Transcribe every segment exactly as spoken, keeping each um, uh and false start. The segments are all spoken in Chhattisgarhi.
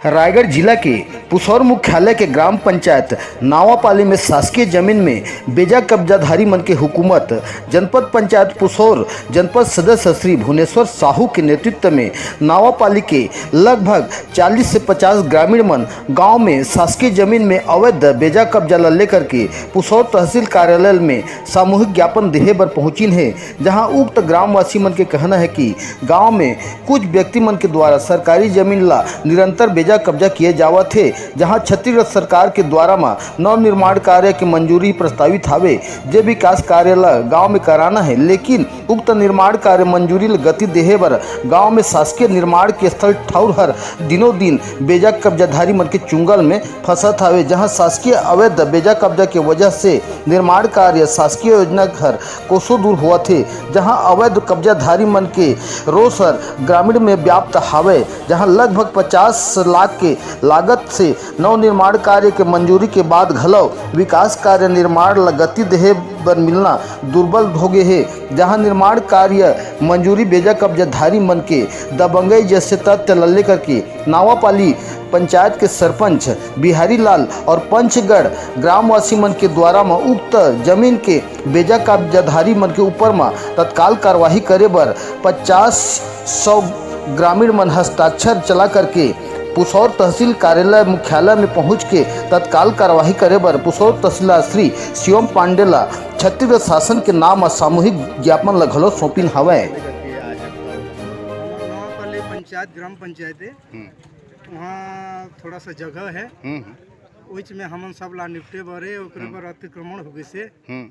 रायगढ़ जिला के पुसौर मुख्यालय के ग्राम पंचायत नावापाली में शासकीय जमीन में बेजा कब्जाधारी मन के हुकूमत। जनपद पंचायत पुसौर, जनपद सदस्य श्री भुवनेश्वर साहू के नेतृत्व में नावापाली के लगभग चालीस से पचास ग्रामीण मन गांव में शासकीय जमीन में अवैध बेजा कब्जा ल लेकर के पुसौर तहसील कार्यालय में सामूहिक ज्ञापन देहे बर पहुंचिन हे, जहां उक्त ग्रामवासी मन के कहना है कि गांव में कुछ व्यक्ति मन के द्वारा सरकारी जमीन ला निरंतर बेजा कब्जा किए जावत हे, जहां छत्तीसगढ़ सरकार के द्वारा म नवनिर्माण कार्य के मंजूरी प्रस्तावित हावे, जे विकास कार्य ला गांव में कराना है, लेकिन उक्त निर्माण कार्य मंजूरी ल गति देहे बर गांव में शासकीय निर्माण के स्थल ठौर हर दिनों दिन बेजा कब्जाधारी मन के चुंगल में फंसत हावे, जहां शासकीय अवैध बेजा कब्जा के वजह से निर्माण कार्य शासकीय योजना हर कोसों दूर होवत हे, जहां अवैध कब्जाधारी मन के रोष हर ग्रामीण में व्याप्त हावय, जहां लगभग पचास लाख के लागत से नवनिर्माण कार्य के मंजूरी के बाद घलो विकास कार्य निर्माण ल गति देहे बर मिलना दुर्बल हो गे हे, जहां निर्माण कार्य मंजूरी बेजा कब्जाधारी मन के दबंगई जैसे तथ्य ल लेकर के नावापाली पंचायत के सरपंच बिहारी लाल और पंचगढ़ ग्रामवासी मन के द्वारा म उक्त जमीन के बेजा कब्जाधारी मन के ऊपर म तत्काल कार्रवाई करे बर पचास सौ ग्रामीण मन हस्ताक्षर चला करके पुसौर तहसील कार्यालय मुख्यालय में पहुंच के तत्काल कार्रवाई करे बर पुसौर तहसीलदार श्री शिवम पांडे ला छत्तीसगढ़ शासन के नाम म सामूहिक ज्ञापन ल घलो सौंपिन हवय। नवापाली पंचायत, ग्राम पंचायत है। हम्म। वहाँ थोड़ा सा जगह है। हम्म, हम्म। ओइच में हमन सब ला निपटे बर हे, ओकरे हम्म। बर अतिक्रमण हो गइसे। हम्म।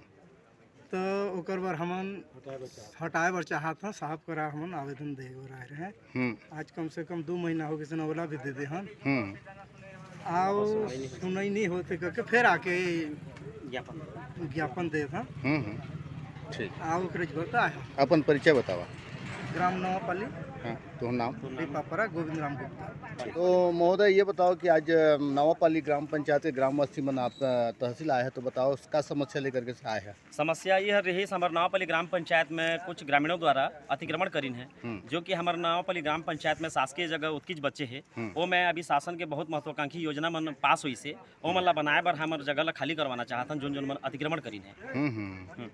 तो ओकर बर हमन हटाए बर चाहत हन, साहब करा हमन आवेदन दे बर आए रहे। हम्म। आज कम से कम दो महीना हो गइसे, ओला भी दे दे हन। हम्म। आओ सुनई नहीं होते करके फिर आके ज्ञापन देत हन। हम्म, हम्म। ठीक। आओ ओकरे बर तो आए हन। अपन परिचय बतावा। ग्राम नवापाली। हाँ, तो नाम? दीपापरा गोविंद राम गुप्ता। तो महोदय, ये बताओ कि आज नवापाली ग्राम पंचायत के ग्रामवासी मन आप, अ, तहसील आए हैं, तो बताओ, का समस्या लेकर के आए हैं? समस्या ये हर रहिस, हमर नवापाली ग्राम पंचायत में कुछ ग्रामीणों द्वारा अतिक्रमण करिन है, हम्म। जो कि हमर नवापाली ग्राम पंचायत में शासकीय जगह उतकीच बचे है, हम्म। वो मैं अभी शासन के बहुत महत्वाकांक्षी योजना मन पास होइस हे, वो मन ला बनाए बर हमर जगह ला खाली करवाना चाहत हन, जोन जोन मन अतिक्रमण करिन है। हम्म, हम्म। हम्म।